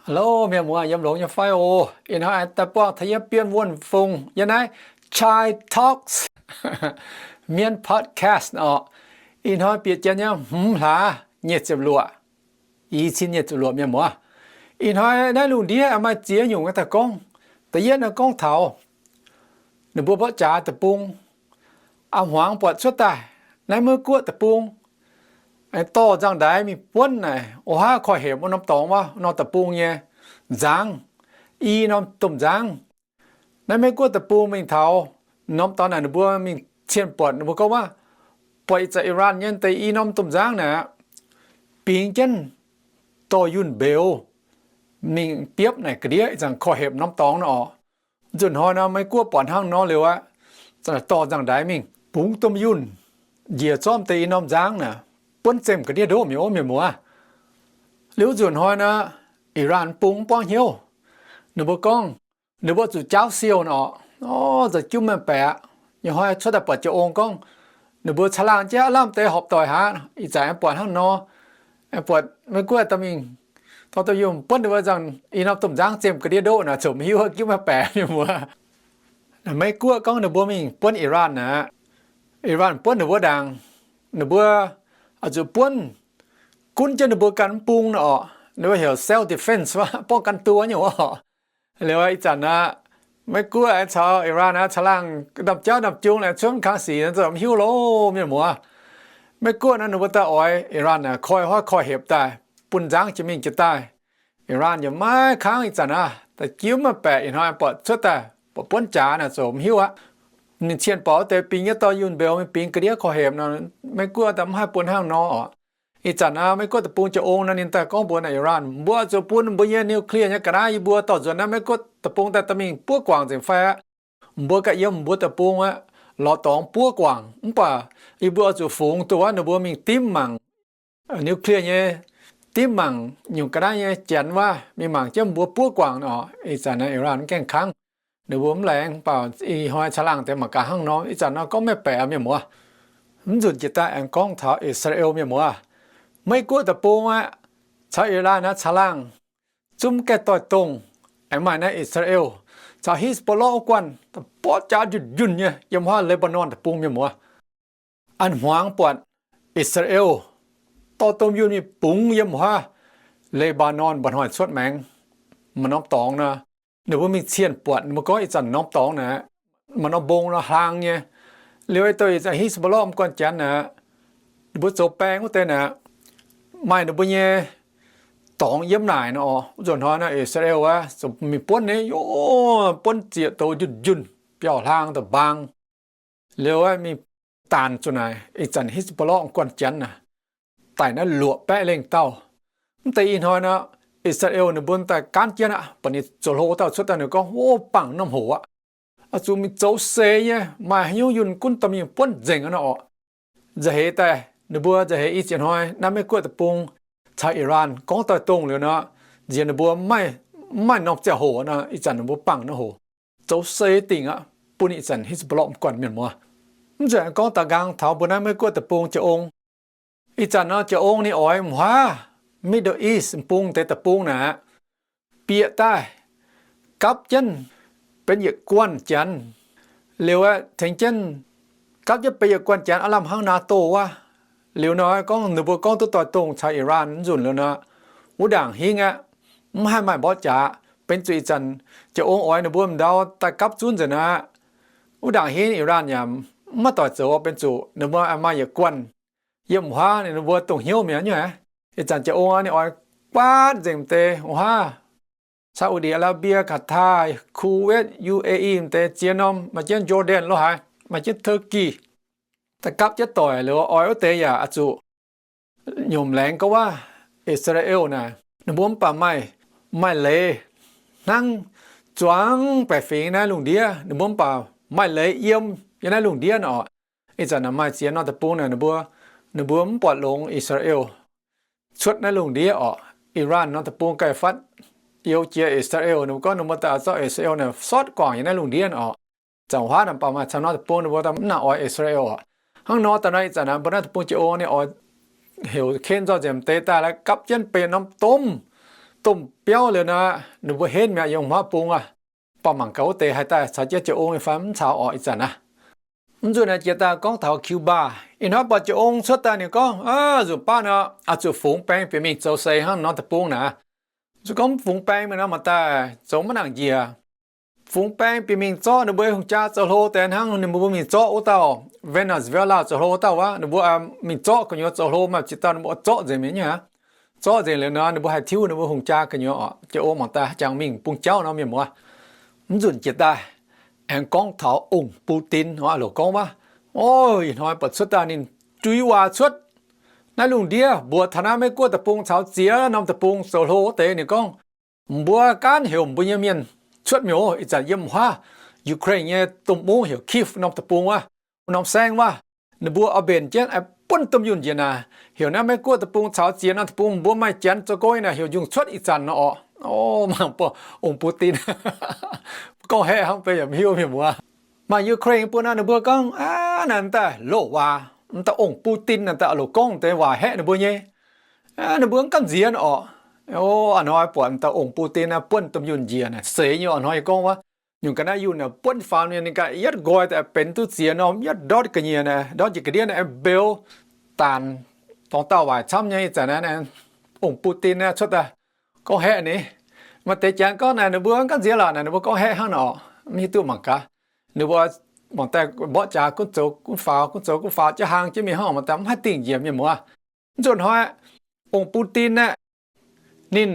Hello, mienh muoz, yiem longx nyei fai oc? Ih hnoi daaih buangh taux yiem Bienh Wuonh Fongc yiem naaiv Chai Talks Mienh podcast orqc. Ih hnoi bieqc jienv nyei hmz hlaax nyic ziepc luoqc, i cin nyic ziepc luoqc, mienh muoz. Ih hnoi naaiv lungh ndiev maaih ziex nyungc daaih gorngv. Da'yietv naaiv gorngv taux ninh mbuo mborqv jaax deic-bung, a'hmuangx buatc cuotv daaih naaiv Meiv Guoqv deic-bung aengx dorh nzangv-ndaix mingh buonv naaic, o haav, korv-hepc wuov norm dorngx wuov, norm deic-bung nyei nzangv, i norm domh nzangv. Naaiv Meiv Guoqv deic-bung mingh taux norm dorngx naaic, ninh mbuo mingh cien buatc, ninh mbuo gorngv wuov, buatc ih zanc Iran nyei deix i norm domh nzangv naaic, bingx jienv dorh yunh mbeux mingh biopv naaic ga'ndiev ih zanc korv-hepc norm dorngx nor orqc. Nzunc hnoi nor Meiv Guoqv buatc hnangv nor liuz aqv, dorh nzangv-ndaix mingh bungx domh yunh njiec zorqv deix i norm nzangv naaic, buonv zemh ga'ndiev ndoqv mi'aqv, mienh muoz. Liuz nzunc hnoi nor, Iran bung mv buangv hnyouv. Ninh mbuo gorngv ninh mbuo zuqc jaauv siou nor orqc. Nzauh jiuv maiv baeqc aqv. Ih hnoi cuotv daaih buatc jiex ong gorngv ninh mbuo caangh laangh jienv aav lamh deix horpc doic haic. Ih zanc aengx buatc hnangv nor, aengx buatc Meiv Guoqv dorh mingh, dorh domh yunh buonv ninh mbuo nzangv, i norm domh nzangv zemh ga'ndiev ndoqv naaic, zoux mv hiuv, jiuv maiv baeqc, mienh muoz. Meiv Guoqv gorngv ninh mbuo mingh buonv Iran naaic, Iran buonv ninh mbuo ndaangc, ninh mbuo oix zuqc buonv gunv jienv ninh mbuo ganh mv bung nor orqc. Ninh mbuo heuc self defense wuov, ป้องกันตัว nyungc orqc. Liuz ih zanc aqv, Meiv Guoqv aengx caux Iran aengx caangh laangh ndamv-jauv ndamv-jung aengx cuotv kang sic, zoux mv hiuv loh, mienh muoz. Meiv Guoqv nor ninh mbuo daaih oix Iran aeqv, koi huaav korv-hepc daaih bun nzangv jiex mingh jiex daaih. Iran yaac maiv kangv. Ih zanc aqv, da'jiuv maiv baeqc, ih hnoi buatc cuotv daaih buatc buonv jaax naaic, zoux mv hiuv aqv. Ninh cien buatc wuov deix bingx jienv dorh yunh mbeux mingh bingx ga'ndiev korv-hepc nor, Meiv Guoqv daaih mv haih bun hnangv nor orqc. Ih zanc aqv, Meiv Guoqv deic-bung jiex ong nor, ninh daaih gorngv mbuox naaic Iran, mbuo oix zuqc bun mbuo nyei nuclear nyei ga'naaiv yie mbuo dorh nzuonx naaiv Meiv Guoqv deic-bung daaih dorh mingh buov guangc nzengc fai aqv. Mbuo ganh yiem mbuo deic-bung aqv, lorz dorngx buov guangc, mv baac yie mbuo oix zuqc fungx duqv wuov ninh mbuo mingh dimv mangc nuclear nyei, dimv mangc nyungc ga'naaiv nyei janx wuov, mingh mangc jienv mbuo buov guangc nor. Ih zanc naaiv Iran mv gaengh kangv. Ninh mbuo mv laengz, mv baac ih hnoi caangh laangh deix mangc gaax hnangv nor. Ih zanc nor gorngv maiv baeqc, mienh muoz. Mv nzunc jiex daaih aengx gorngv taux Israel, mienh muoz. Meiv Guoqv deic-bung aqv, caux Iran naaiv caangh laangh zungv gaengh doix-dongh, aengx maaih naaiv Israel caux Hezbollah wuov guanh, borqv jaax njunh njunh nyei yiem huaav Lebanon deic-bung, mienh muoz. An hmuangx buatc Israel dorh domh yunh mingh bungx yiem huaav Lebanon mba'hnoi cuotv maengx. Maaih norm dorngx nor, ninh mbuo mingh cien buatc, ninh mbuo gorngv ih zanc norm dorngx naaic, maaih norm mbong nor hlang nyei. Liuz ei douh ih zanc Hezbollah m'guanh janx naaic, ninh mbuo zoux baeng wuov deix naaic, maaih ninh mbuo nyei dorngx yiem naaic nor. Nzunc hnoi naaiv Israel aqv, zuqc mingh buonv nyei, buonv zieqc douz njunh njunh, biauv-hlaang da'mbaang. Liuz aqv, mingh daanc zuqc naaic ih zanc Hezbollah m'guanh janx naaic, daic naaiv luoqc baeqv lengh dauh. Mv deix ih hnoi nor, Israel ninh mbuo daaih gaanv jienv aqv, baac ninh zoux hlo dauh cuotv daaih ninh gorngv, o, bangc norm hoc aqv, oix zuqc mingh zoux seix nyei, maaih haaix nyungc yunh gunv dorh mingh buonv nzengc nor orqc. Nza'heix daaih, ninh mbuo nza'heix i ziex hnoi naaiv Meiv Guoqv deic-bung caux Iran gorngv doix-dongh liuz nor, nziex ninh mbuo mv maaih norm ziangh hoc nor, ih zanc ninh mbuo bangc norm hoc zoux seix dingc aqv, bun ih zanc Hezbollah m'guanh, mienh muoz. Mv nzunc gorngv da'nqaang taux mbuo naaiv Meiv Guoqv deic-bung jiex ong. Ih zanc nor jiex ong ninh oix m'huaav Middle East m'bung deix deic-bung naaic, bieqc daaih gapv jienv benx yietc guanh janx. Liuz aeqv, tengx jienv gapv jienv benx yietc guanh janx, aav lamh hnangv NATO wuov. Liuz nor gorngv ninh mbuo gorngv duqv doix-dongh caux Iran nzunc liuz nor, wuov ndaangc hingv aeqv, mv haih maaih mborqv jaax. Benx zuqc ih zanc jiex ong oix ninh mbuo m'ndau daaih gapv zunv nzengc aqv. Wuov ndaangc hingv Iran yaac mv maaih doic zoux, benx zuqc ninh mbuo maaih yietc guanh yiem m'huaav, ninh mbuo dongh hnyouv mi'aqv nyei. Ih zanc jiex ong ninh oix guaatv nzengc m'deix wuov haav, Saudi Arabia, Qatar, Kuwait, U A E m'deix ziex norm, maaih jienv Jordan lo haaix, maaih jienv Turkey, daaih gapv jienv doic liuz oix wuov deix yaac oix zuqc nyiemc laengz gorngv wuov Israel naaic, ninh mbuo mv baac maaih, maaih leiz hnangv zuangx baeqc fingx naaiv lungh ndiev, ninh mbuo mv baac maaih leiz yiem yiem naaiv lungh ndiev nor. Ih zanc naaic maaih ziex norm deic-bung naaic, ninh mbuo, ninh mbuo mv buatc longx Israel cuotv naaiv lungh ndiev orqc. Iran norm deic-bung ganh fatv youz jiex Israel, ninh mbuo gorngv ninh mbuo daaih zorqv Israel naaic sortv guangc yiem naaiv lungh ndiev orqc. Zanc huaav naaic mv baac maaih camv norm deic-bung ninh mbuo daaih mv nangc oix Israel orqc. Hnangv nor daaih nor ih zanc naaic mbuo naaiv deic-bung jiex ong ninh oix heuc ken nzauh nzengc m'deix daaih la'gapv jienv benx norm domh domh biauv liuz nor, ninh mbuo henv mi'aqv, yiem wuov bung aqv. Baac mangc gaax wuov deix haih daaih caux jienv Jiex Ong nyei fai mv caux orqc ih zanc aqv. Mv nzunc naaiv jiex daaih gorngv taux Cuba. Ih hnoi buatc Jiex Ong cuotv daaih ninh gorngv, aav, nzunc baav nor, oix zuqc fungx baeng bieqc mingh zoux seix hnangv norm deic-bung naaic. Zuqc gorngv mv fungx baeng mingh nor, maaih daaih zoux maiv nangc njiec. Fungx baeng bieqc mingh zorqv ninh mbuo hungh jaa zoux hlo deix hnangv ninh mbuo mingh zorqv wuov dauh Venezuela zoux hlo wuov dauh wuov, ninh mbuo mingh zorqv gu'nyuoz zoux hlo, maaih ziex dauh ninh mbuo zorqv nzengc mi'aqv. Zorqv nzengc liuz nor, ninh mbuo haih tiuv ninh mbuo hungh jaa gu'nyuoz oc. Jiex Ong mangc daaih jangx mingh bung jauv nor, mienh muoz. Mv nzunc jiex daaih aengx gorngv taux ong Putin oc, loz gorngv wuov, o, ih hnoi buatc cuotv daaih ninh juiz waac cuotv. Naaiv lungh ndiev mbuox taux naaiv Meiv Guoqv deic-bung caux ziex norm deic-bung zoux hlo wuov deix, ninh gorngv, mbuo gaanv heuc mbuo nyei mienh cuotv mi'aqv. Ih zanc yiem wuov Ukraine nyei domh mungv heuc Kyiv norm deic-bung wuov, norm saengv wuov, ninh mbuo oix mbenc jienv buonv domh yunh njiec naaic. Heuc naaiv Meiv Guoqv deic-bung caux ziex norm deic-bung, mbuo maaih janx zoux gong naaic, heuc njungh cuotv ih zanc nor oc. O, mangc buo ong Putin gorngv haeqv hnangv, mv baac yaac mv hiuv, mienh muoz. Maaih Ukraine bun naaiv ninh mbuo gorngv, aav, naaiv daaih loz waac, m'daaih ong Putin naaiv daaih loz gorngv deix waac haeqv ninh mbuo nyei. Ninh mbuo mv gamh nziex oc. O, a'hnoi buatc m'daaih ong Putin naaiv buonv domh yunh njiec naaic, seix nyei oc. A'hnoi yie gorngv wuov, nyungc ga'naaiv yunh naaic buonv faaux mienh, ninh ganh yietv nqoi daaih benx duqv ziex norm, yietv ndortv ga'nyiec naaic, ndortv njiec ga'ndiev naaic, mbeux daanc dorngx dauh waaic camv nyei. Ih zanc naaiv ong Putin naaiv cuotv daaih gorngv haeqv ninh. Maaih deix janx gorngv naaic ninh mbuo mv gamh nziex lorqc naaic, ninh mbuo gorngv haeqv hnangv nor, mv hiuv duqv mangc gaax. Ninh mbuo mangc daaih mborqv jaax gunv zoux gunv faaux, gunv zoux gunv faaux, jaav hlang jienv mingh hnangv, mangc daaih mv haih dingh njiec, mienh muoz. Mv nzunc hnoi, ong Putin naaiv, ninh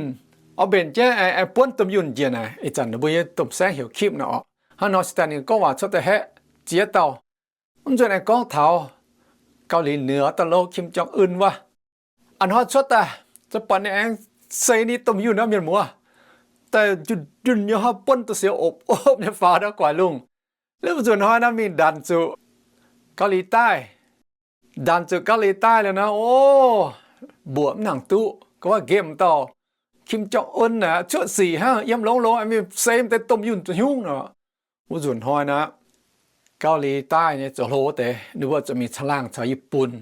oix mbenc jienv aengx buonv domh yunh njiec naaic. Ih zanc ninh mbuo nyei domh saengv heuc Kyiv nor oc. Hnangv nor se daaih ninh gorngv waac cuotv daaih haeqv ziex dauh. Mv nzunc aengx gorngv taux Gaux Lic Niouz daaih louv Kim Jong Un wuov. A'hnoi cuotv daaih, za'gengh buatc ninh aengx seix ninh domh yunh nor, mienh muoz, daaih njunh njunh nyei, haaix buonv duqv siou opv opv nyei faaux ndau guaix lungh. Liuz mv nzunc hnoi naaiv mingh ndanc zuqc Gaux Lic Daaih. Ndanc zuqc Gaux Lic Daaih liuz nor, o, mbuoqc mv nangc duqv, gorngv nqemh dauh Kim Jong Un naaic cuotv sic hnangv, yiem longx-longx mingh seix m'deix domh yunh nyungc nor. Wuov nzunc hnoi naaiv, Gaux Lic Daaih nyei zoux hlo wuov deix ninh mbuo zuqc mingh caangh laangh caux Yietc Bun.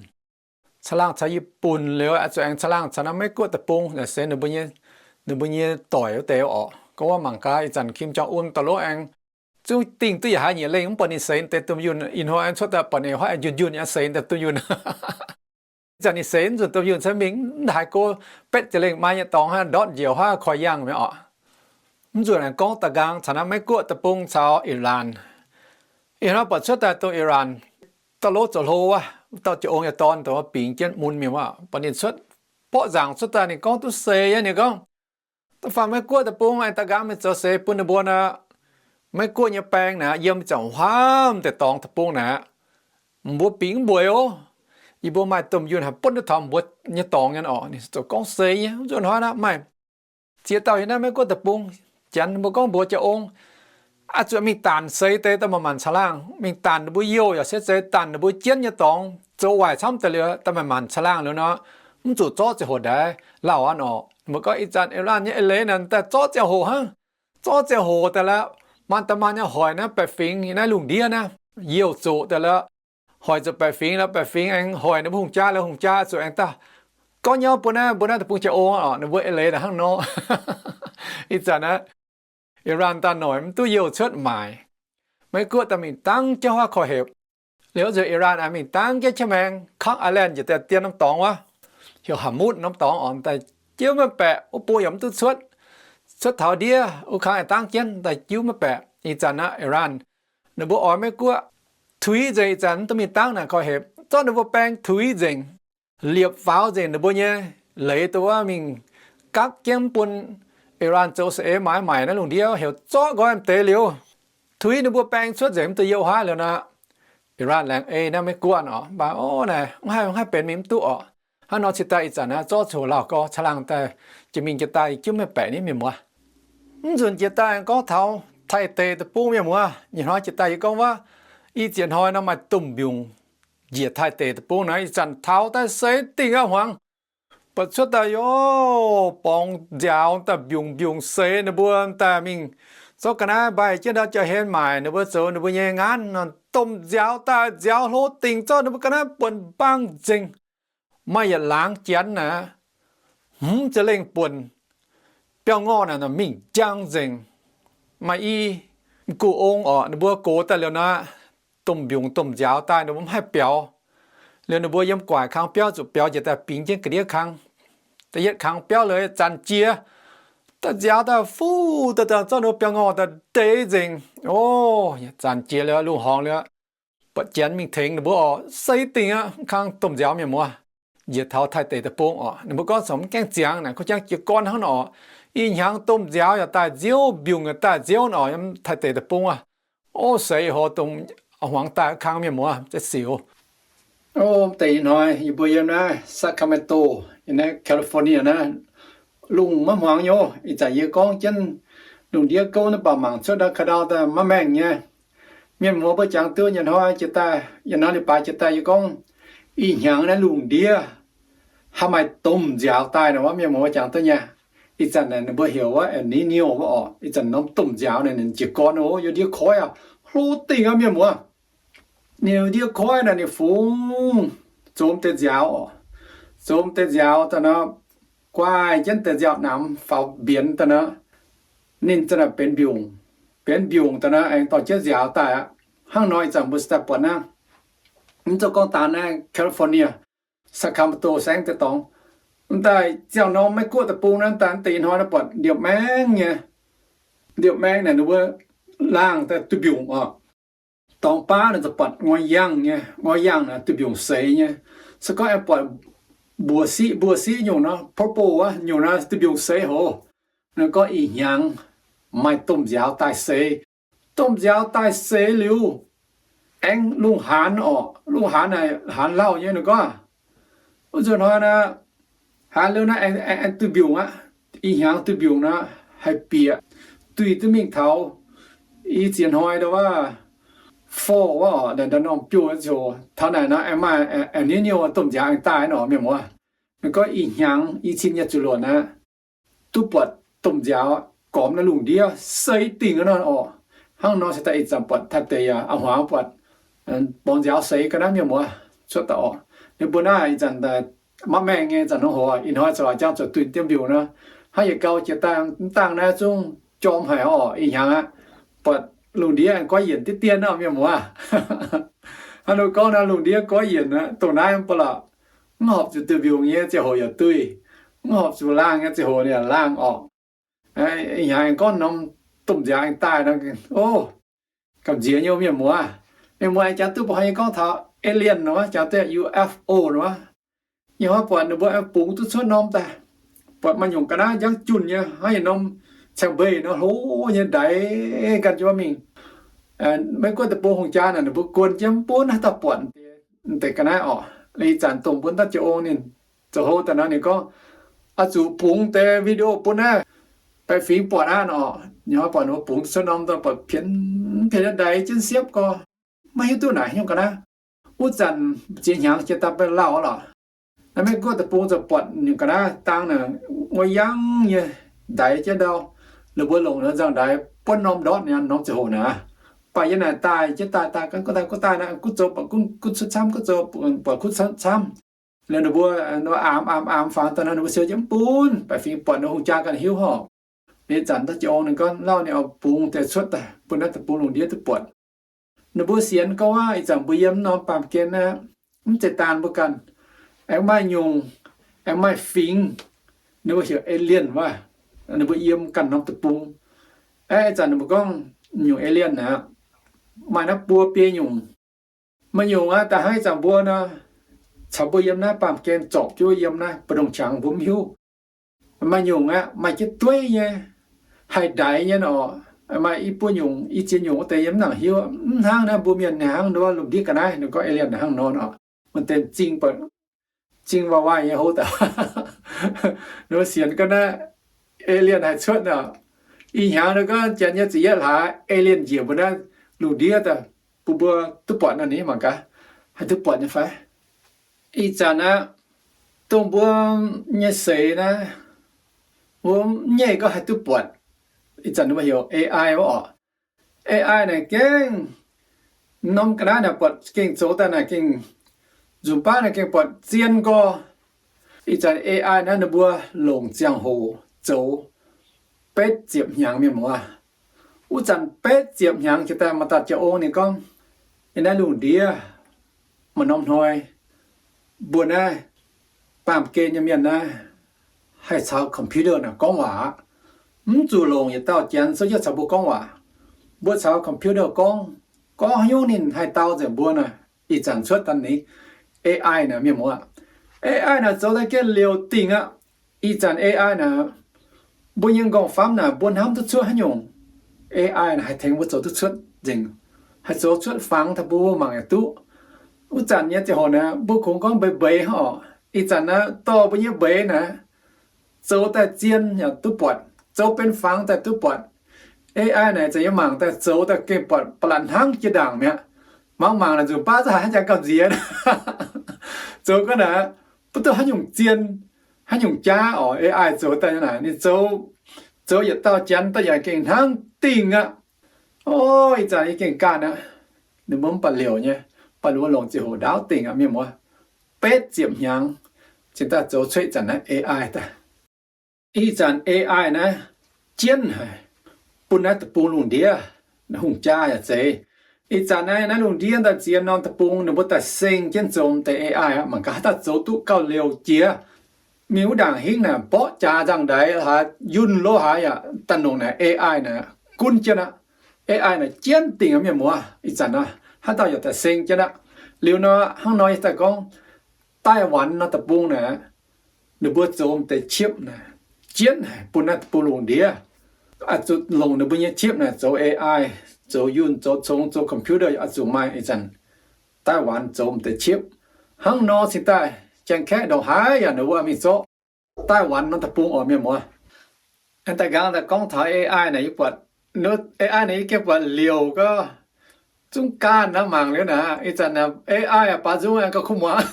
Caangh laangh caux Yietc Bun liuz, zuqc aengx caangh laangh caux naaiv Meiv Guoqv deic-bung naaic, seix ninh mbuo nyei, ninh mbuo nyei doic wuov deix oc. Gorngv wuov mangc gaax, ih zanc Kim Jong Un daaih lov aengx zungv dingh duqv yaac haaix nyungc lengh mv buatc ninh seix deix domh yunh. Ih hnoi aengx cuotv daaih buatc ninh huaav aengx njunh njunh aengx seix deix domh yunh. Ih zanc ninh seix mv nzunc domh yunh se mingh mv haiz go, betv jiex lengh maaih nyei dorngx hnangv, ndortv njiec huaav koi yangh mi'aqv oc. Mv nzunc aengx gorngv da'nqaang caux naaiv Meiv Guoqv deic-bung caux Iran. Ih hnoi buatc cuotv daaih dongh Iran daaih lov zoux hlo wuov, dauh jiex ong nyei dorn dongh wuov bingx jienv mun mienh wuov, buatc ninh cuotv borqv nzaangc cuotv daaih, ninh gorngv duqv seix nyei. Ninh gorngv, da'faanh Meiv Guoqv deic-bung aengx da'nqaang mingh zoux seix bun ninh mbuo nor, Meiv Guoqv nyei baeng naaic yiem ziangh huaam deix dorngx deic-bung naaic, mbuo bingx mv mbueiz oc. Yie mbuo maaih domh yunh haih buonv duqv taux mbuo nyei dorngx nyei oc. Ninh ziouc gorngv seix nyei. Mv nzunc hnoi naaiv maaih ziex dauh yiem naaiv Meiv Guoqv deic-bung, janx mbuo gorngv mbuox jiex ong, aa, zuqc mingh daanc seix deix daaih manc-manc caangh laangh, mingh daanc ninh mbuo youh yaac se zeiz daanc ninh mbuo jienv nyei dorngx zoux waaic camv deix liuz daaih manc-manc caangh laangh liuz nor, mv zuqc zorqv ziangh hoc ndaix lauh aqv oc. Ninh mbuo gorngv ih zanc Iran nyei eix leiz naaic daaih zorqv ziangh hoc hnangv. Zorqv ziangh hoc daaih lorqc, maanc daaih maanc nyei hoic naaiv baeqc fingx naaiv lungh ndiev naaiv, youh zoqc daaih lorqc. Hoic zoux baeqc fingx lorqc, baeqc fingx aengx hoic ninh mbuo hungh jaa, lorqc hungh jaa zuqc aengx daaih gorngv nyauv bun naaiv, mbuo naaiv deic-bung jiex ong oc. Ninh mbuo eix leiz naaic hnangv nor. Ih zanc naaiv Iran daaih noic mv duqv youh cuotv maaic. Meiv Guoqv daaih mingh dangv jienv huaav korv-hepc. Liuz nzunc Iran aengx mingh dangv jienv qiex maengx Kangv Island njiec daaih dien norm dorngx wuov, heuc Hormuz norm dorngx oc, daaih jienv maiv baeqc, wuov bung yaac mv duqv cuotv. Cuotv taux ndiev wuov kangv aengx dangv jienv daaih jienv maiv baeqc. Ih zanc naaiv Iran ninh mbuo oix Meiv Guoqv tuix nzengc. Ih zanc mv duqv mingh dangv naaic korv-hepc, zorqv ninh mbuo baeng tuix nzengc, liepc faaux nzengc ninh mbuo nyei leiz dongh wuov mingh gapv jienv mv bun Iran zoux saeng-eix maaiz maaic naaiv lungh ndiev, heuc zorqv nqoi m'deix liuz, tuix ninh mbuo baeng cuotv nzengc mv duqv youh huaav liuz nor, Iran laengz ei naaiv Meiv Guoqv oc. Mv baac o naaic mv haih, mv haih benx mingh mv duqv oc. Hnangv nor cingx daaih ih zanc naaiv zorqv ziangh hoc lauh gau caangh laangh daaih, jiex mingh jiex daaih jienv maiv baeqc nyei, mienh muoz. Mv nzunc jiex daaih gorngv taux Taiv deic deic-bung, mienh muoz. Nyei hnoi jiex daaih yie gorngv wuov, i ziex hnoi nor maaih domh mbiungc njiec Taiv deic deic-bung naaiv. Ih zanc taux daaih seix dingh aqv hmuangx. Buatc cuotv daaih, o, borngz nziaaux daaih mbiungc mbiungc seix ninh mbuo daaih mingh zorqv ga'naaiv mbaih jienv ndau jauv-hlen maaic, ninh mbuo zoux ninh mbuo nyei ngaanv nor, domh nziaaux daaih nziaaux hlo dingc, zorqv ninh mbuo ga'naaiv buonc mbaang nzengc. Maaih yietc laangz janx naaic, hmz za'lengh buonc, biauv-ngorh naaic mingh jang nzengc. Maaih i gu'ong orqc, ninh mbuo gox daaih liuz naaic, domh mbiungc domh nziaaux daaih, ninh mbuo mv haih biaux. Liuz ninh mbuo yiem guaic kang biauv zuqc biaux njiec daaih bingx jienv ga'ndiev kang. Da'yietv kang biauv liuz zanc jiex, daaih nziaaux daaih fuv daaih, daaih zorqv ninh mbuo biauv-ngorh daaih deix nzengc. O, zanc jiex liuz lungh horngx liuz, buatc janx mingh tengx ninh mbuo orqc, seix dingh aqv, kang domh nziaaux mienh muoz. Njiec taux Taiv deic deic-bung orqc, ninh mbuo gorngv corc mv gaengh ziangx naaic, gorngv jangv jiez gorn hnangv nor orqc. Ih hnyangx domh nziaaux yaac daaih nziouv, mbiungc yaac daaih nziouv orqc, yiem Taiv deic deic-bung aqv. O, seix hov dongh hmuangx daaih kang mienh muoz, za'siux. O, deix ih hnoi yie mbuo yiem naaiv Sacramento, yiem naaiv California naaiv, lungh maiv hmuangx nyei. Ih zanc yie gorngv jienv lungh ndiev gouv naaiv, mv baac mangc cuotv ndau ka'ndau daaih maiv maengh nyei. Mienh muoz mbuo jangx duqv nyei hnoi jiex daaih, yiem naaiv li baaix jiex daaih yie gorngv, ih hnyangx naaiv lungh ndiev haaix maaih domh nziaaux daaih nor, mienh muoz mbuo jangx duqv nyei. Ih zanc naaic ninh mbuo heuc wuov El Niño wuov orqc, ih zanc norm domh nziaaux naaic ninh jiez gorn o, yiem ndiev koiv aqv, hlo dingh aqv mienh muoz. Ninh ndiev koiv naaic ninh fungx zoux deix nziaaux orqc, zoux deix nziaaux daaih nor, guaih jienv deix nziaaux namx faaux mbienx daaih nor, ninh za'naaic benx mbiungc, benx mbiungc daaih nor aengx dorh jienv nziaaux daaih aqv. Hnangv nor ih zanc mbuo se daaih buatc naaiv, mv zoux gorngv daan naaiv California, Sacramento saengv deix dorngx. Mv daaih ziangh norm Meiv Guoqv deic-bung naaiv, daaih deix ih hnoi naaiv buatc ndiouh maengv nyei, ndiouh maengv naaic ninh mbuo laangh daaih duih mbiungc orqc. Dorngx baav naaic zuqc buatc ngoi yangh nyei, ngoi yangh naaic duih mbiungc seix nyei. Se gorngv aengx buatc mbuoqc siqv, mbuoqc siqv nyungc nor, purple wuov nyungc nor duih mbiungc seix hoc. Ninh gorngv ih hnyangx maaih domh nziaaux daaih seix. Domh nziaaux daaih seix liuz, aengx lungh haanz orqc, lungh haanz naaic haanz lauh nyei ninh gorngv. Wuov nzunc hnoi naaic, haanz liuz naaiv aengx, aengx duih mbiungc aqv. Ih hnyangx duih mbiungc naaic haih bieqc, duih duqv mingh taux i ziex hnoi ndau wuov, fall wuov orqc, ndau norm biouv ziouc taux naaic nor aengx maaih El Niño domh nziaaux aengx daaih nor mienh muoz. Ninh gorngv ih hnyangx i cin nyei zuqc luonc aqv, duqv buatc domh nziaaux gormx naaiv lungh ndiev seix dingh nor orqc. Hnangv nor se daaih ih zanc buatc Taiv deic yaac a'hmuangx buatc borngz nziaaux seix ga'naaiv mienh muoz cuotv daaih orqc. Ninh mbuo naaiv ih zanc maiv maengh nyei, ih zanc nor hoc ih hnoi corc jangx zuqc duih diemv mbiungc nor, hnangv yietc gau jiex dangh mv dangh naaiv zungv jorm haic orqc. Ih hnyangx aqv, buatc lungh ndiev goiv yienc diqv dien nor mienh muoz. Hnangv nor gorngv naaiv lungh ndiev goiv yienc aqv, dongh naaiv mv baac lorqc, mv horpc zuqc duih mbiungc nyei ziangh hoc yaac duih, mv horpc zuqc laangh nyei ziangh hoc yaac laangh orqc. Ih hnyangx aengx gorngv norm domh nziaaux aengx daaih nor, o, gamh nziex nyei mienh muoz. Mienh muoz aengx jangx duqv mbuo hnoi nyei gorngv taux alien nor, jangx duqv U F O nor. Ih hnoi buatc ninh mbuo aengx bungx duqv cuotv norm daaih, buatc maaih nyungc ga'naaiv njang junh nyei, hnangv yietc norm caeng-mbeih nor hlo nyei ndaix ganh jienv mingh. Meiv Guoqv deic-bung hungh jaa naaic ninh mbuo guon jienv mv bun haaix dauh buatc deix ga'naaiv orqc. Ih zanc dongh mbuo daaih jiex ong ninh zoux hlo daaih nor ninh gorngv, oix zuqc bungx deix video bun naaiv baeqc fingx buatc aqv orqc. Ninh hnoi buatc ninh mbuo bungx cuotv norm daaih buatc pienx, pienx ndaix jienv siepv gorx, maiv hiuv duqv naaic nyungc ga'naaiv. Wuov zanc ziex hnyangx jiex daaih mv lauh lorqc. Naaiv Meiv Guoqv deic-bung ziouc buatc nyungc ga'naaiv dangh naaic, ngoi yangh nyei ndaix jienv ndau. Ninh mbuo longc nzangc-ndaix buonv norm ndortv nyei norm ziangh hoc naaic. Mv baac yiem naaic daaih jienv daaih daaih, guv daaih guv daaih naaiv, guv zoux buatc guv cuotv camv, guv zoux buatc kuv cuotv camv. Liuz ninh mbuo aamx aamx aamx fangx daaih nor, ninh mbuo siou jienv mv bun baeqc fingx buatc, ninh hungh jaa ganh hiuv horpc. Ih zanc daaih jiex ong ninh gorngv lauh ninh oix bungx deix cuotv daaih bun naaiv deic-bung lungh ndiev duqv buatc. Ninh mbuo sienx gorngv aqv, ih zanc mbuo yiem norm baamh gen aqv, mv zeiz daan mbuo ganh. Aengx maaih nyungc, aengx maaih fingx, ninh mbuo heuc alien wuov, ninh mbuo yiem ganh norm deic-bung. Aeqv, ih zanc ninh mbuo gorngv nyungc alien aqv, maaih naaiv buo biei nyungc. Maaih nyungc aqv, da'hnangv ih zanc mbuo nor, caux mbuo yiem naaiv baamh gen zorpc jienv yiem naaiv mbu'ndongx qangx mbuo mv hiuv. Maaih nyungc aqv, maaih jienv dueiv nyei, haih ndaix nyei nor. Maaih i buo nyungc, i ziex nyungc wuov deix yie mv nangc hiuv. Mv hnangv naaiv mbuo mienh hnangv nor, lungh ndiev ga'naaiv ninh gorngv alien hnangv nor nor. Maaih deix zingh, zingh waac waaih nyei hov daaih. Ninh mbuo sienx gorngv naaiv alien haih cuotv nor. Ih hnyangx ninh gorngv janx nyei ziepc yietv hlaax alien njiec mbuo naaiv lungh ndiev daaih bun mbuo duqv buatc nor, ninh mangc gaax haih duqv buatc nyei fai. Ih zanc aqv, dongh mbuo nyei seix naaiv, mbuo mv nyeic gorngv haih duqv buatc. Ih zanc ninh mbuo heuc A I wuov orqc. A I naaic gengh norm ga'naaiv naaic buatc gengh zoux daaih naaic gengh nzunc baav naaic gengh buatc zien gorx. Ih zanc A I naaiv ninh mbuo longc ziangh hoc zoux, betv ziepc hnyangx, mienh muoz. Wuov zanc betv ziepc hnyangx jiex daaih maaih dauh jiex ong ninh gorngv, yiem naaiv lungh ndiev maaih norm hnoi mbuo naaiv baamh gen nyei mienh naaiv haih caux computer naaic gorngv waac aqv. Mv zuqc longc yietc dauh janx souv jienv caux mbuo gorngv waac. Mbuo caux computer gorngv, gorngv haaix nyungc ninh haih dau nzengc mbuo naaic. Ih zanc cuotv daaih nyei A I naaic, mienh muoz, A I naaic zoux daaih gengh liouc dingc aqv. Ih zanc A I naaic, mbuo nyei nqorngv-famv naaic mbuo hnamv duqv cuotv haaix nyungc, A I naaic haih tengx mbuo zoux duqv cuotv nzengc, haih zoux cuotv fangx taux mbuo mangc yaac duqv. Wuov zanc nyei ziangh hoc naaic mbuo kungx gorngv mbeix mbeix hnangv oc. Ih zanc naaic dorh mbuo nyei mbeix naaic zoux daaih zien yaac duqv buatc, zoux benx fangx daaih duqv buatc. A I naaic zanc yie mangc daaih zoux daaih gengh buatc ba'laqc hnangv jiex ndaangc mi'aqv. Mangc mangc naaic nzunc baav za'gengh haaix jangx gamh nziex. Zoux gau naaic, mv duqv haaix nyungc zien, haaix nyungc jaav oc. A I zoux daaih naaic ninh zoux, zoux yietc dauh janx daaih yaac gengh hnangv dingh aqv. O, ih zanc yie gengh ganh aqv. Ninh mbuo mv baac liouc nyei, baac ninh mbuo longc ziangh hoc ndaauv dingc aqv, mienh muoz. Betv ziepc hnyangx cingx daaih zoux cuotv ih zanc naaiv A I daaih. Ih zanc A I naaiv jienv haic, bun naaiv deic-bung lungh ndiev hungh jaa yaac zeiz. Ih zanc naaiv, naaiv lungh ndiev daaih ziex norm deic-bung ninh mbuo daaih seng jienv zoux deix A I aqv. Mangc gaax haaix dauh zoux duqv gauh liouc jiex. Mingh wuov ndaangc hingv naaic mborqv jaax nzangh-ndaix haaix, yunh lo haaix yaac daaih longc naaic A I naaic gunv jienv aqv. A I naaic jienv dingc aqv, mienh muoz. Ih zanc naaiv haaix dauh yaac daaih seng jienv aqv. Liuz nor hnangv nor yie daaih gorngv, Daaih-Wanh nor deic-bung naaic, ninh mbuo zoux deix chip naaic jienv haic bun naaiv deic-bung lungh ndiev. Oix zuqc longc ninh mbuo nyei chip naaic zoux A I, zoux yunh, zoux congx, zoux computer yaac oix zuqc maaih. Ih zanc Daaih-Wanh zoux deix chip hnangv nor cingx daaih Janx-Kaeqv ndongc haaix yaac ninh mbuo mingh zorqv Daaih-Wanh nor deic-bung oc, mienh muoz. Daaih nqaang daaih gorngv taux A I naaic, yie buatc, A I naaic yie gengh buatc liouc gau. Zungv ganh naaiv mangc liuz naaic, ih zanc naaic A I aqv, baaux nzung aengx gauh kuv muangx.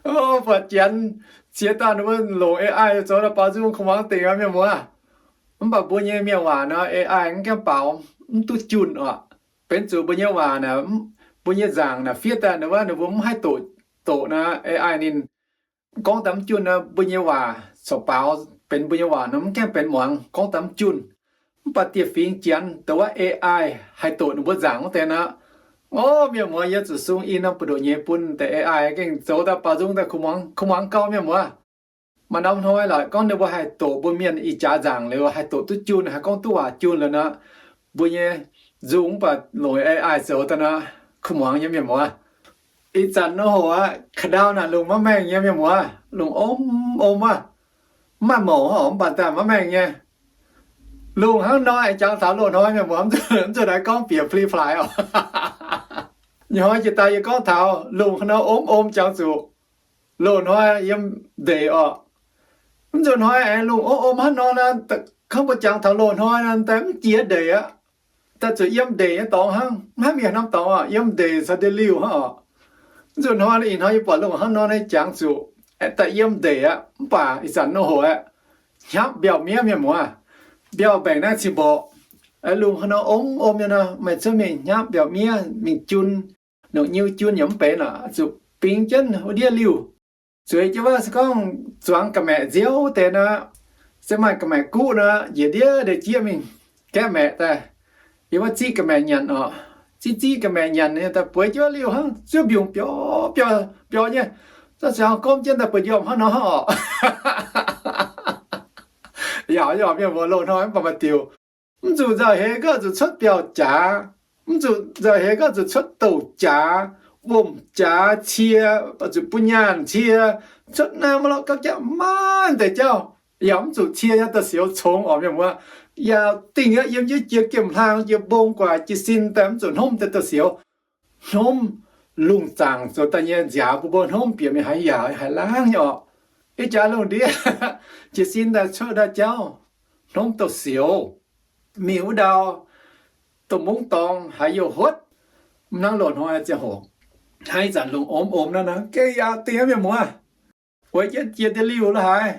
O, buatc janx ziex dauh ninh mbuo longc A I zoux daaih baaux nzung kuv muangx dingc aqv, mienh muoz. Mv baac mbuo nyei mienh waac nor, A I mv gaengh baaux, mv duqv junh oc. Benx zuqc mbuo nyei waac naaic, mbuo nyei nzaangc naaic fiev daaih naaic wuov, ninh mbuo mv haih doqc, doqc naaic, A I ninh gorngv daaih mv junh naaic, mbuo nyei waac corc baaux benx mbuo nyei waac nor, mv gaengh benx muangx, gorngv daaih mv junh. Mv baac dieh fingx janx dongh wuov A I haih doqc ninh mbuo nzaangc wuov deix nor, o, mienh muoz, yie zuqc sung i norm buoz-ndoqv nyei bun deix A I gengh zoux daaih baaux nzung daaih kuv muangx, kuv muangx gau, mienh muoz. Maaih norm hnoi lorqc, gorngv ninh mbuo haih doqc mbuo mienh ih jaax nzaangc liuz, haih doqc duqv junh, haih gorngv duqv waac junh liuz nor, mbuo nyei nzung mv baac longc A I zoux daaih nor, kuv muangx nyei, mienh muoz. Ih zanc nor hoc aqv, ka'ndau naaic lungh maiv maengh nyei, mienh muoz. Lungh om om aqv. Mv maaih mouc oc, mv baac daaih maiv maengh nyei. Lungh hnangv nor aengx jangx taux loz-hnoi, mienh muoz, mv zuqc naaiv gorngv bieqc fli-flaix oc. Nyei hnoi jiex daaih yie gorngv taux lungh hnangv nor om om jangx zuqc loz-hnoi yiem ndeic oc. Mv nzunc hnoi aengx lungh om om hnangv nor nor, kangv mbuo jangx taux loz-hnoi nor, daaih mv jiex ndeic aqv. Daaih zuqc yiem ndeic nyei dorngx hnangv, mv haih mingh norm dorngx oc, yiem ndeic caux ndeic-liuh hnangv oc. Mv nzunc hnoi ih hnoi yie buatc lungh hnangv nor naaiv jangx zuqc daaih yiem ndeic aqv, mv baac ih zanc nor hoc aqv, hnyapv mbiauh miev, mienh muoz. Mbiauh mbaengc naaiv cin-mborqc, lungh hnangv nor om om nyei nor, maaih cuotv mingh hnyapv mbiauh miev mingh jun, nongc nyiu jun yaac mv benx oc, zuqc bingx jienv wuov ndiev liuh. Zueiz jienv wuov se gorngv zuangx ga'maeqc nziouv deix nor, se maaih ga'maeqc guqv nor, njiec ndiev ndeic jieqv mingh gaeqv maeqc daaih. Yiem wuov ziqv ga'maeqc nyanc oc. Ziqv ziqv ga'maeqc nyanc nyei daaih bueix jienv wuov liuh hnangv, zuov mbiungc biaux biaux biaux nyei. Zorqv ziangx gomv jienv daaih bueix njormh hnangv nor hnangv oc. Yaac mienh muoz, loz-hnoi mv baac maaih diuc, mv zuqc nzauh heix gorngv zuqc cuotv biauv-jaax, mv zuqc nzauh heix gorngv zuqc cuotv douc-jaax, wuom-jaax cie, zuqc bun nyaanh cie, cuotv naaiv maiv lorqc gapv jaav maaih deix jauv, yaac mv zuqc cie nyei, da'siouc congx oc, mienh muoz. Yaac dingh aqv, yiem jienv jiex gemh hlang, jiex mbong guaax, jiez sin daaih mv zuqc hnomv deix da'siouc. Hnomv, lungh zaangc zoux daaih nyei nziaaux bun mbuo hnomv bieqc mingh haaix yaac haiz laangh nyei oc. Ih jaax lungh ndiev jiez sin daaih cuotv ndaaih jauv, hnomv douh sioux. Mingh wuov ndau, dongh mungv dorngx haaix youh huotv, mv hnangv loz-hnoi ziangh hoc. Hnangv ih zanc lungh omx omx naaiv nor, gengh yaac dingh aqv, mienh muoz. Weic jienv jiex ndiev liuh lo haaix,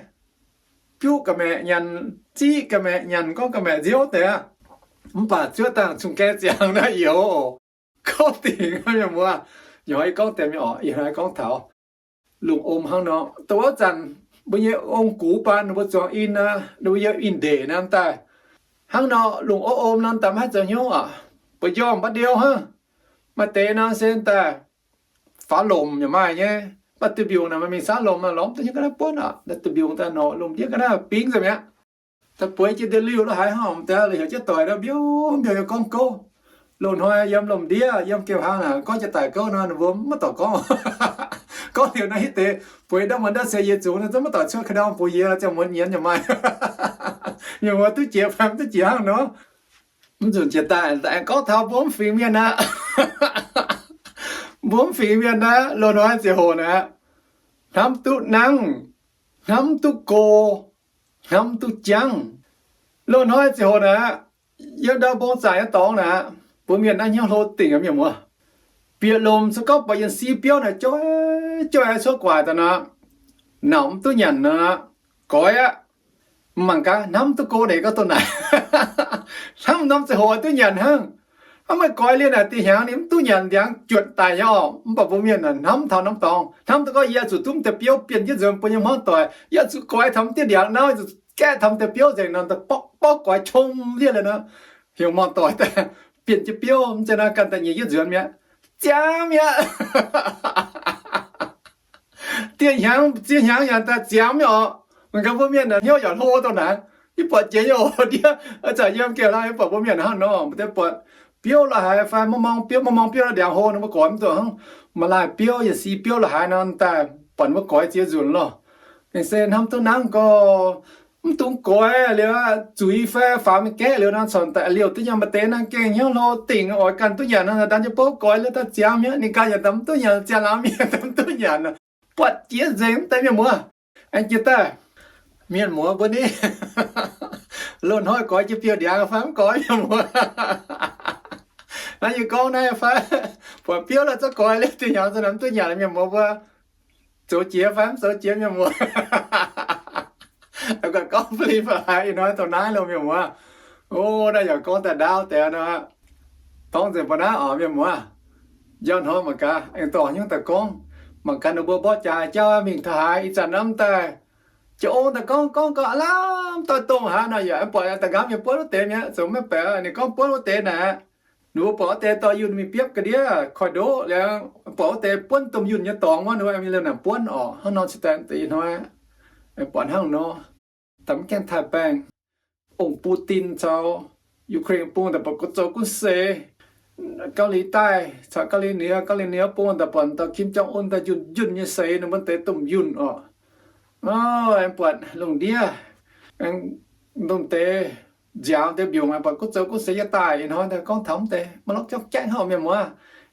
biuqv ga'maeqc nyanc, ziqv ga'maeqc nyanc, gorngv ga'maeqc nziouv deix aqv. Mv baac zuov dangh cun-gae ziangx naaiv youz, gorngv dingc, mienh muoz. Ih hnoi gorngv deix mingh oc, ih hnoi gorngv taux lungh omx hnangv nor, dongh wuov zanc mbuo nyei ong-gux baan ninh mbuo zuangx in, ninh mbuo yiem in ndeic nor daaih. Hnangv nor lungh ov om nor daaih maiv haih zoux hnyouv oc. Buatc njormh mba'ndiou hnangv. Maaih deix nor se daaih faaux lomc yaac maaih nyei. Mv baac duih mbiungc naaic maaih mingh saauv lomc, lomc daaih nyei ga'naaiv buonv oc. Duih mbiungc daaih norqc lomc ndiev ga'naaiv bingv nzengc mi'aqv. Daaih bueix jiex ndeic-liuh lo haiz hnangv, daaih heuc jienv doic nor mbiouh mbiouh nyei gorngv gouv. Loz-hnoi yiem lomc ndiev yiem gengh hlang naaic gorngv jiex daic gouv nor, ninh mbuo maiv dorh gorngv. Gorngv liuz naaiv hitv deix bueix ndau muonz ndau siec yietc zungx nor, zungv maiv dorh cuotv ka'ndau bun yie ziangh muonz nyienz yaac maaih. Mienh muoz duqv jiex fai mv duqv jiex hnangv nor. Mv nzunc jiex daaih aengx gorngv taux mbuo mv fingx mienh aqv. Mbuo mv fingx mienh aqv, loz-hnoi ziangh hoc naaic, hnamv duqv nangv, hnamv duqv go, hnamv duqv jangv. Loz-hnoi ziangh hoc naaic, yiem ndau mbong zaangc nyei dorngx naaic, mbuo mienh naaiv hnyouv hlo dingc, mienh muoz. Bieqc lomc se gorngv buatc yienh si biouv naaic, joi joi cuotv gu'nguaaic daaih nor, nauc mv duqv nyanc nor, goix aqv. Mangc gaax, hnamv duqv go naaic gorngv dongh naaic. Hnamv norm ziangh hoc duqv nyanc hnangv. Hnamv meih goix liuz naaic diuh hnyangx ninh mv duqv nyanc, ndiangx juotc daic nyei oc. Mv baac mbuo mienh naaic hnamv taux norm dorngx, hnamv duqv gorngv yie oix zuqc duqv mv deix biouv bienh jienv nzuonx bun nyei hmuangv doic, yie oix zuqc goix taux mv deix ndiangx nauv, oix zuqc gaeqv taux mv deix biouv nzengc nor, daaih borqv borqv goix cong liev liuz nor, heuc muangh doic daaih bienh jienv biouv, mv zeiz nor ganh daaih nyeic jienv nzuonx mi'aqv. Ziangx mi'aqv. Dieh hnyangx ziex hnyangx yaac daaih ziangx mi'aqv oc. Mangc gaax mbuo mienh naaic hnyouv yaac hlo dongh naaic. Yie buatc jiex nyei oc ndiev, zanc yiem gengh hlaax yie buatc mbuo mienh hnangv nor, mv deix buatc biouv la'haiz fai mv mangc biouv, mv mangc biouv ndiangx hlo nor, mbuo goix mv duqv hnangv. Maaih laaih biouv, yaac si biouv la'haiz nor daaih buatc mbuo goix ziex nzunc lorh. Gengh se hnamv duqv nangv gorx, mv dungx goix liuz, zuiz fai faaux mingh gaeqv liuz nor, corc daaih liouh duqv nyanc. Maaih deix naaiv gengh hnyouv hlo dingc oix ganh duqv nyanc nor, daaih jienv bouv goix liuz daaih ziangx mi'aqv. Ninh ganh yaac daaih mv duqv nyanc, ziangx laangz mienh daaih mv duqv nyanc nor, buatc jiex nzengc mv deix mienh muoz. Aengx jiex daaih, mienh muoz mbuo ni, loz-hnoi goix jiex biouv ndiangx fai mv goix, mienh muoz? Naaiv yie gorngv naaiv fai, buatc biouv la'zorv goix liuz diuh hnyangx za'naaic mv duqv nyanc, mienh muoz mbuo zoux jiex fai mv zoux jiex, mienh muoz? Gorngv fai fai ih hnoi dongh naaiv loh, mienh muoz. O, naaiv yaac gorngv daaih ndaauv deix nor, dorngv nzengc mbuo naaiv oc, mienh muoz. Njang hnoi mangc gaax aengx dorh hnyouv daaih gorngv, mangc gaax ninh mbuo mborqv jaax jauv mingh taux haaix. Ih zanc naaiv daaih, jiex ong daaih gorngv gorngv gorngv aav lamh doix dongh haaix nor, yaac buatc da'nqaamv nyei buonv wuov deix mi'aqv, zoux maiv baeqc. Ninh gorngv buonv wuov deix naaic, ninh mbuo buatc wuov deix dorh yunh mingh biopv ga'ndiev koiv ndoqv liuz, buatc wuov deix buonv domh yunh nyei dorngx wuov, ninh mbuo aengx mingh liemh naaic buonv orqc. Hnangv nor cingx daaih deix ih hnoi aengx buatc hnangv nor. Daaih mv gaengh taaih baengh, ong Putin caux Ukraine bung daaih buatc zoux gunv seix. Gauv Liz Daaih caux Gauv Liz Niex, Gauv Liz Niex bung daaih buatc dauh Kim Jong Un daaih njunh njunh nyei seix ninh mbuo deix domh yunh orqc. Aengx buatc lungh ndiev, aengx domh deix nziaaux deix mbiungc, aengx buatc gunv zoux gunv seix yie daaih. Ih hnoi daaih gorngv taux mv deix maiv lorqc, jangv jaengv hnangv, mienh muoz.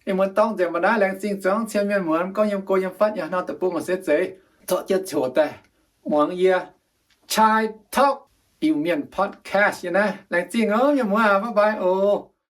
Ih muonz dorngv nzengc mbuo naaiv, laengz zingh zuangx cien mienh muoz gorngv yiem go yiem fatv, yaac hnangv deic-bung se zeiz zorqv jienv coc daaih muangx yie Chai Talk Iu-Mienh podcast yie naaiv. Laengz zingh oc, mienh muoz, bye bye oc.